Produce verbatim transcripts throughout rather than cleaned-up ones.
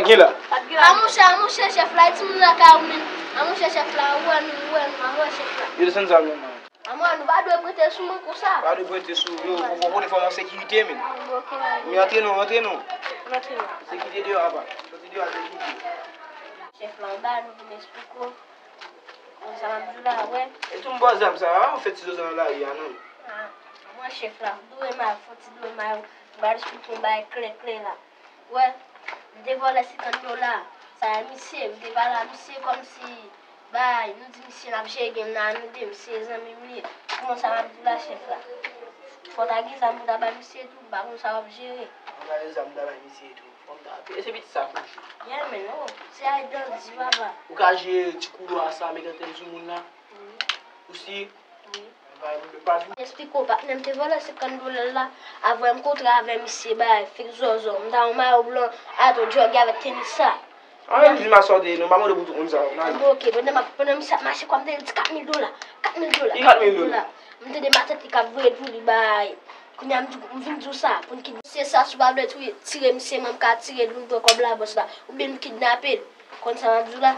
Gen la. A monchè, a monchè, chèf la, e timoun lakay ou menm. A monchè, chèf la, ou wè nou, ou wè nou, a wè chèf la. Yo desann zam nan. A mwen, nou pa dwe prete sou mwen konsa. Pa dwe prete sou yo, fò, fò, fò nou fè yon sekirite, men. Ok, ok. Men antre non, antre non. Antre non. Sekirite deyò apa. Soti deyò a sekirite. Chèf la anba, nou vin esplike w. Konn sa m ap di w la, wè. E tou m ba w zam sa, a, ou fè ti zozo nan lari a, non. A, mwen chèf la, dwe mal, fò ti dwe mal, m pral esplike w yon bagay klè, klè la. Wè, m te vòlè senkant dola, sa a misye, m te pale a misye kòmsi, bay, nou di misye n ap jere game nan, nou de, misye zanmi m li ye. Kòman sa m ap di w la, chèf la? Fò w ta gen zam pou w ta bay misye tou, m pa konn sa w ap jere. Ou ta gen zam pou w ta bay misye tou. Fò m ta, e se pitit sa toujou. Yeah, men, oh, se ay dandi, papa. Ou ka jere ti koulwa sa, met antèn sou moun la? Wi. Ou si? Wi. Pa, pa vin. Esplike w, patnè m te vòlè senkant dola l la, avan m kontre avè misye, bay, fèk zòzò. M ta yon mayo blan, ato, jògè avèk tenis sa. A, men m di m a sòde, non, m pa mande pou tout moun sa yo, nan. Bon, ok, pandan m ap, pandan misye ap mache, kwa m te di kat mil dola, kat mil dola. Ki kat mil dola? M tande matant li k ap voye l pou li, bay. Kounye a m di, m vin di w sa, pou n kidnape misye sa, si w pa vle touye, tire misye, men m ka tire l, vin pran kòb la, bòs la, oubyen nou kidnape l. Konn sa m ap di w la?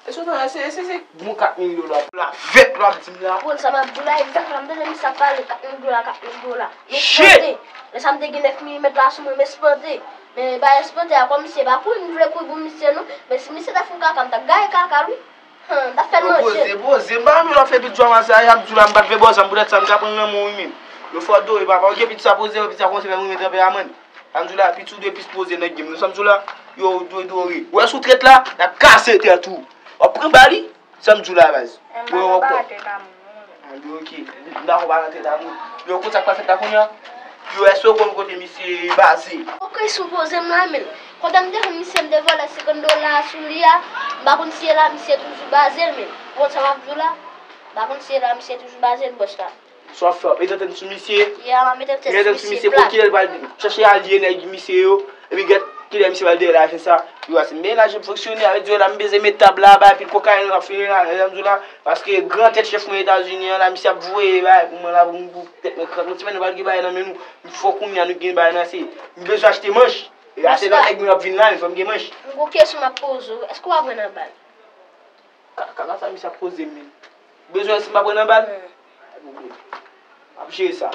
E sot an, se, se, se bon kat mil dola. Lavèt w ap di m la. Konn sa m ap di w la, egzakteman, m tande misye ap pale kat mil dola, kat mil dola. M espante. Lè sa m te gen nèf milimèt la sou mwen, m espante. Men ba espante a, kòm misye pa kouri, m vle kouri pou misye non. Men si misye ta fè yon kaka, m t ap gaye kaka l wi. Hum, m t ap fè l manje. Poze, poze. M pa renmen lè w ap fè pit dwa mase a, y ap di w la, m pa t vle ba w zam poutèt sa, m ka pran nan men w wi menm. Yo fò dore, papa. Ou gen pit sa poze, pit sa kòmanse fè m renmen tanperaman. Sa m di w la, piti w dwe plis poze nan game nan. Sa m di w la, yo dwe dore. Ou wè si w trèt la, n ap kase tèt ou. W ap pran bal wi. Sa m di w la, baz. Mwen pa nan tèt a moun. A, yo, ok. M dakò pa nan tèt a moun. Yo, konn sa k pral fèt la kounye a? Yo, èske w konn kote misye baze? Ok, si w poze m la, men. Kote m te jwenn misye, m te vòlè senkant dola sou li a. M pa konn si e la misye toujou baze l, men. Ou konn sa m ap di w la? M pa konn si e la misye toujou baze l, bòs la. Sa w ap fè? W ap mete antèn sou misye? Yeah, m ap mete antèn sou misye plat. Mete antèn sou misye, pou kilè l pral chèche alye nèg misye yo, epi gèt kilè misye pral dèyè lajan sa. Yo, ase m byen lajan fonksyone, avè di w la, m bezwen met tab la, bay pil kokayin, w ap fini la, jan m di w la, paske gran tèt chèf mwen Etazini an la, misye ap voye bay pou mwen la, pou m, pou tèt mwen krak, nou ti mèt nou pral gen bay nan men nou, fò kounye a nou gen bay nan se, m bezwen achte manch, e ase lòt nèg nou ap vin la, men fò m gen manch. M gon kesyon m ap poze w, èske w aprann nan bal? Ka-, kaka sa misye ap poze m, men. Ou bezwen si m pa pran nan bal? Hmm. Pa gen pwoblèm. M ap jere sa.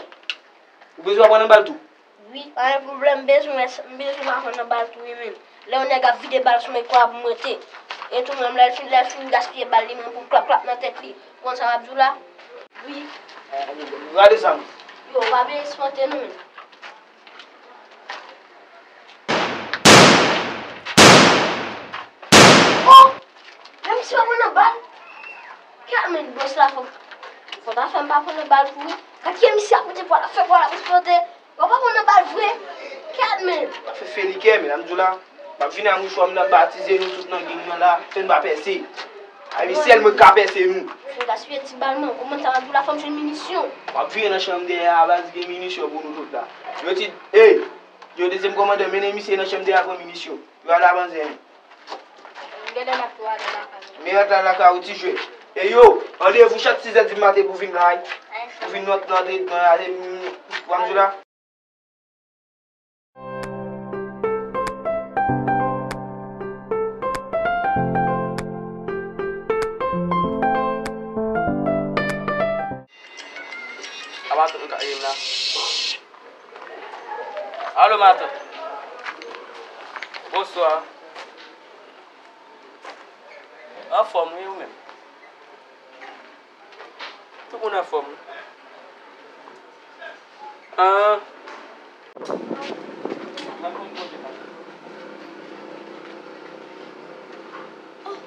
Ou bezwen pa pran nan bal tou? Wi, pa gen pwoblèm, m bezwen, m bezwen pa pran nan bal tou, wi, men. Lè yon nèg ap vide bal sou mwen, kwa pou m rete. E tou, menm lè l fin, lè l fin gaspiye bal li, menm pou klap klap nan tèt li. Ou konn sa m ap di w la? Wi. Pa gen pwoblèm. Gade sa m. Yo, pa bliye espante non, men. Oh! Men misye pa pran nan bal. Gad men bòs la fò, fò ta fè m pa pran nan bal pou li. Gad kijan misye ap mete pwa l ap fè pwa l ap espante. Yo pa pran nan bal vre. Gad men. W ap fè felikè men, m di w la. M ap vini a mouchwa m nan batize nou tout nan gang nan la. Fè n pa pèse. Ay men sèl mwen k ka pèse nou. Fè gaspiye ti bal man. Kòman sa m ap di w la fò m jwenn minisyon. W ap vire nan chanm dèyè a baz gen minisyon pou nou tout la. Yo ti, ey! Yo dezyèm kòmandan mennen misye nan chanm dèyè a pran minisyon. Yo ale avanse men. Genlè n ap tou ale lakay nou. Men rant la lakay ou ti jwèt. E yo, randevou chak sizè di maten pou vin la wi. Pou vin nan, nan, nan, nan, w ap di la. Apa tout nou ka ye la. Alo, matant. Bonswa. Anfòm, wi, ou menm? Tout moun anfòm, wi. An. Oh,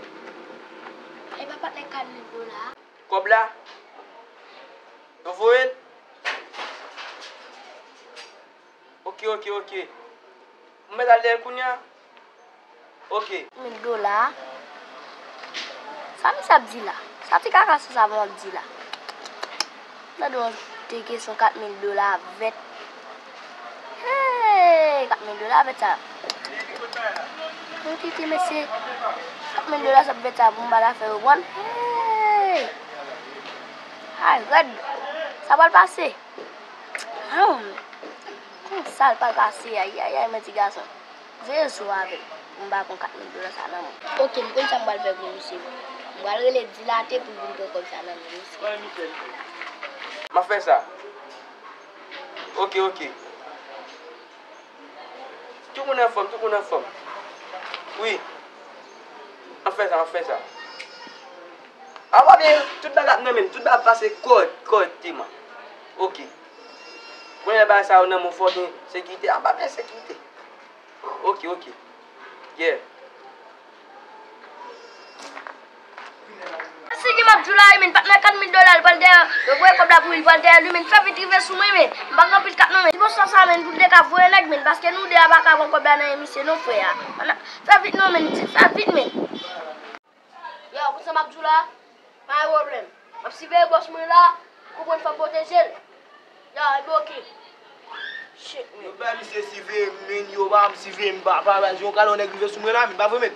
e pa patnè kat mil dola a? Kòb la? Yo voye l? Ok, ok, ok. M mèt al dèyè l kounye a? Ok. Mil dola. Sa misye ap di la? Sa ti kaka sou sa m ap di la? Tande yon de kesyon kat mil dola vèt. Hey! Kat mil dola vèt sa. Mwen kite mesye. Kat mil dola sa vèt sa pou m ba l afè yo, konprann? Hey! Ay, rèd. Sa pral pase. Hum. Konsa l pral pase, ayayay, men ti gason. Veye zo avè l. M pa konn kat mil dola sa nan men. Oke, m konn sa m pral fè pou misye. M pral rele Dilate pou l vin pran kòb sa nan men misye. M ap fè sa. Oke, oke. Tout moun anfòm, tout moun anfòm. Wi. M ap fè sa, m ap fè sa. Apa byen, tout bagay ap nan men m, tout bagay ap pase kòrèk, kòrèkteman. Oke. Kounye a bagay sa yo nan men w, fò w gen sekirite. Apa byen sekirite. Oke, oke. Yeah. Sigi m ap di w la wi, men patnè kat mil dola, l pral dèyè, yo voye kòb la pou li, l pral dèyè li, men fè vit rive sou mwen, men m pa gen anpil kat non, men. Ti bòs sa, men pou l te ka voye nèg, men, paske nou de a pa ka pran kòb la nan men misye non, frè a. Fè vit non, men, fè vit, men. Yo, konsa m ap di w la, pa gen pwoblèm. M ap siveye bòs mwen la, konprann fò m pwoteje l. Yo, e byen oke. Shit, man. Yo bay misye siveye m, men yo pa m siveye m, pa, pa, pa, yon kalon nèg rive sou mwen la, men pa vre, men.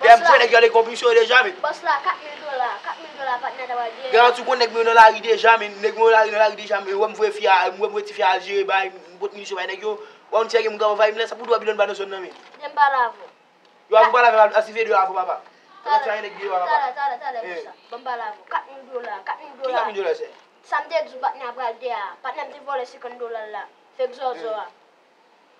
Dèyè m voye nèg yo ale konplisyon yo deja, men. Bòs la, kat mil dola, kat mil dola, patnè ta pral dèyè. Garanti w konn nèg mwen nan lari deja, men, nèg mwen nan lari, nan lari deja, men, wè m voye fi a, m wè m voye ti fi a al jere, bay, m pot minisyon bay nèg yo, wè yon ti nèg m ka anvayi m la, sa pou dwa bilon ba nan zòn nan, men. Demen m pale avè w. Yo, avou pale avè m, a siveye deyò avou papa. Talè, talè, talè, talè, konsa. Ban m pale avè w. Kat mil dola, kat mil dola. Ki kat mil dola, sè? Sa m te di w patnè a pral dèyè a. Patnè m te vòlè senkant dola l la. Fèk zòzò a.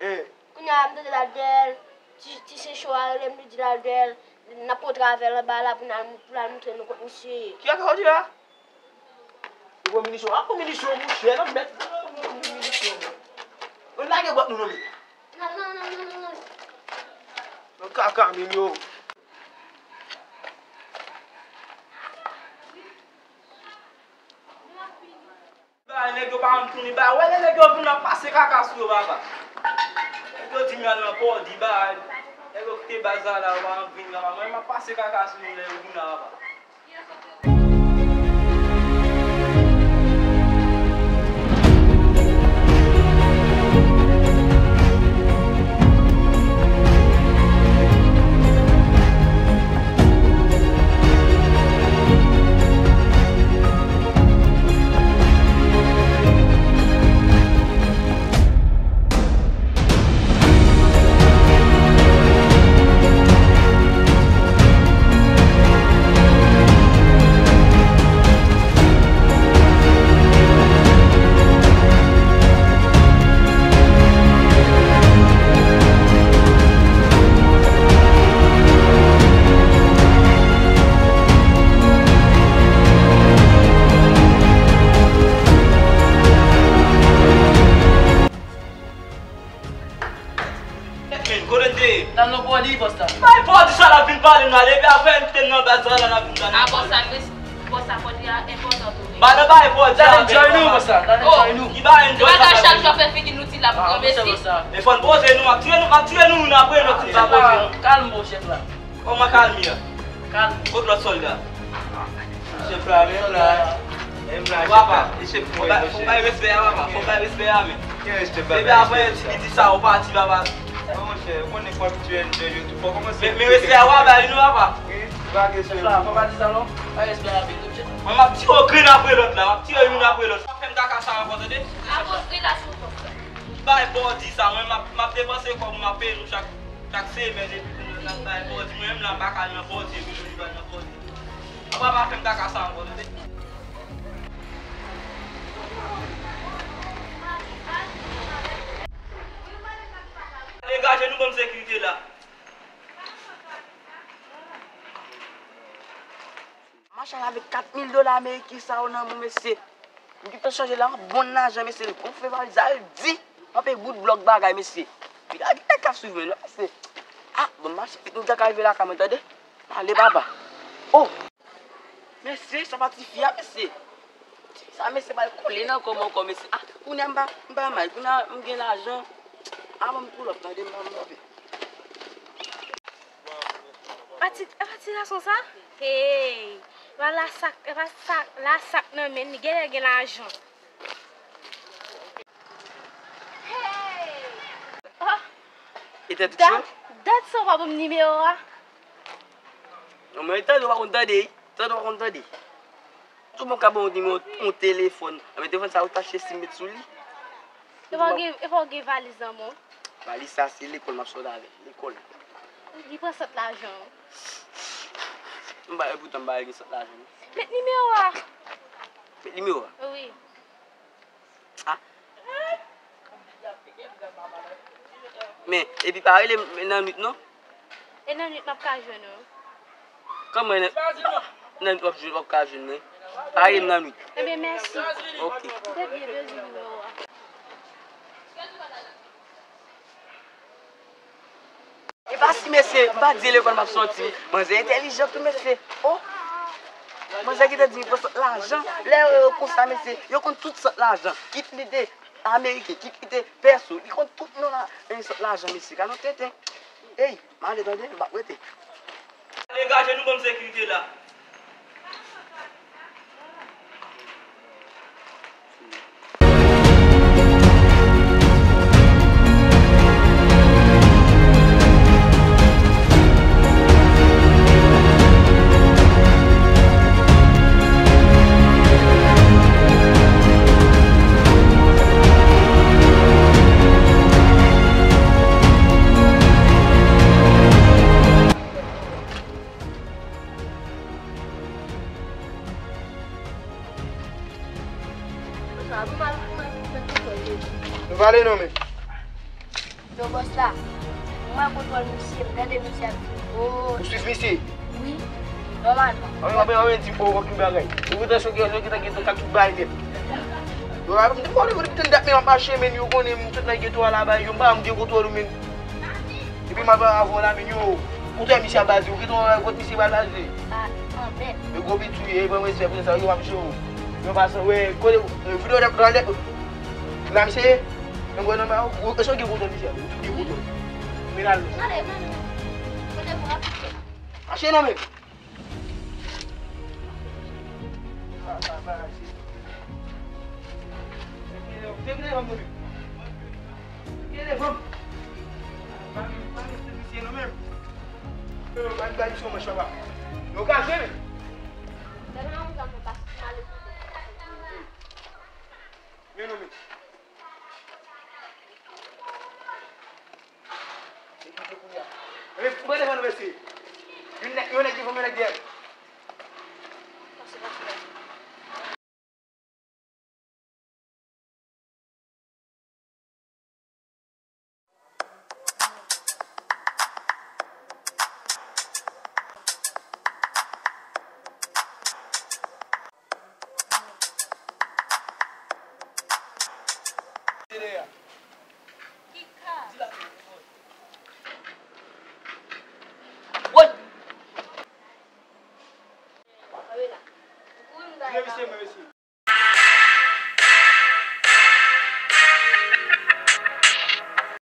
Kounye a m tande l al dèyè l. Ti, ti se cho a rele m, li di l al dèyè l. N ap pran travay anba la pou n al, pou l al montre nou kot misye ye. Ki kaka w di la? Li pran minisyon. A pran minisyon, monchè, nan mèt. Li pran minisyon, men. Yo lage bòt nou, non, men. Nan, nan, nan, nan, nan, nan. Nan kaka, men yo. Bay, nèg yo pa konn tounen, bay. Wè, lè nèg yo vin ap pase kaka sou yo, papa. Nèg yo di m y al nan pòdi, bay. Nèg yo kite baz la, la, yo pa konn vin la, papa. Mwen, m ap pase kaka sou yo lè yo vin la, papa. Men, kote n te ye? N al nan pòdi, bòs la. Bay pòdi sa l ap vin pale m la, depi apre n kite n nan baz la, l ap vin pale m. A, bòs la, bòs la, pòdi a enpòtan tou wi. Ba nan bay pòdi a. N al enjoy nou, bòs la, n al enjoy nou. Ki bay enjoy sa l ap vin? Bagay chak jou ap fè figi nou ti l ap ranmese. Men fò n poze nou, m ap tiye nou, m ap tiye nou youn apre lòt si n pa poze nou. Kalm, bò chèf la. Kòman kalm ye a? Kalm. Kot lòt sòlda? Chèf la, menm la. Menm la, chèf la. Papa, fò bay respè a, papa. Fò bay respè a, men. Ki respè bay respè? Depi apre ti piti sa, ou pati, papa. Non, monchè, ou konnen fò abitye enjoy yo tou. Fò kòmanse. Men, men respè a, w a bay li non, papa. Wi, pa gen respè. Chèf la, fò pa di sa non. Bay respè a, men, chèf. Mwen, m ap tire grenn apre lòt la. M ap tire youn apre lòt. Pa fè m kaka sa ankò, tande? Apre, relax ou konsa. Bay pòdi sa, mwen, m ap, m ap depanse kòb, m ap peye nou chak Chak semèn epi pou nou nan bay pòdi, mwen menm la m pa ka al nan pòdi epi nou di m pa al nan pòdi. Apa pa fè m kaka sa ankò tande. Degaje nou ban m sekirite la. Machann avèk kat mil dola ameriken sa yo nan men w, mesye. M gentan chanje la an bon lajan, mesye. L gonfle valiz la, l di, anpe bout blòk bagay, mesye. Piga gen nèg k ap swiv mwen non, mesye. A, bon, m mache vit, nou gentan ka rive lakay mwen, tande. Ale, papa. O! Mesye, sa pa tifi a, mesye. Tifi sa, mesye, pral kole nan kò m ankò, mesye. A, kounye a m pa, m pa mal, kounye a m gen lajan. A, ban m pull up, tande, m pa m rive. Pati, pati gason sa? Hey! Epa lasak, epa sa, lasak nan men li, genlè gen lajan. Hey! Oh! E tèt ou cho? Dat, dat sa w pa ban m nimewo a? Non, mwen tande w pa konn tande, tande w pa konn tande. Kòman w ka ban yon nimewo yon telefòn? Anben telefòn sa ou tache sim met sou li. Epa w gen, epa w gen valiz nan men w? Valiz sa se lekòl m ap sot avè l. Lekòl. Li pran sant lajan w. M pa, epoutan m pa gen sant lajan, non. Met nimewo a. Met nimewo a? Wi. Ah. Men, epi pa rele m nan nwit, non. E nan nwit m ap ka jwenn ou. Kòman nan, nan nwit w ap jwenn, w ap ka jwenn mwen? Pa rele m nan nwit. Ebyen, mèsi. Ok. M te byen bezwen nimewo a. E pa si, mesye, m pa di lekòl m ap sòti. Manzè entèlijan tou, mesye. Oh! Manzè ki te di m pran sant lajan. Lè yo, yo konsa, mesye, yo konn tout sant lajan. Kit li te ameriken, kit li te pèso, li konn tout non la, e sant lajan, mesye. Gade yon tenten. Ey, m ale tande, m p ap rete. Degaje nou, ban m sekirite la. Nou pale non, men. Yo, bòs la, mwen kontwòl misye, m tande misye ap di, oh. Ou swiv misye? Wi, nòmalman. Anben, anben, anben, di m, oh, wè ki bagay. Ou gentan chonje, yo gentan gen kat tout bagay nèt. Yo, m te konnen, m te dat men m ap mache, men yo konnen m tout nan geto a la, bay yo, m pa m gen kontwòl ou, men. Epi m ap avè w la, men yo, kote misye ap baze, ou gentan wè kot misye pral baze? Ah, anben. Men gwo piti, e, ban mwen se, sa, yo, m ap jwe w. Yo, pasan, wè, kote, e, videyo dèk, dèk, la, misye, Mwen wè nan men w, ou, èske w gen foto misye? Ou tout gen foto. Men al. Gade, men, kote pou apike. Mache nan men. Sa, sa, sa, sa. Vin, vin devan m, men. Vin devan m. Pa, pa, pa, misye nan men. Yo, pa, pa, misye, mwen, chapa. Yo, ka jwe, men. Lè nan mwen, mwen pa mal. Men non, men. Se ki te kounye a. Men, mwen devan nou, mesye. Yon nèg, yon nèg devan m, yon nèg dèyè m. Woy! Mesye, mesye.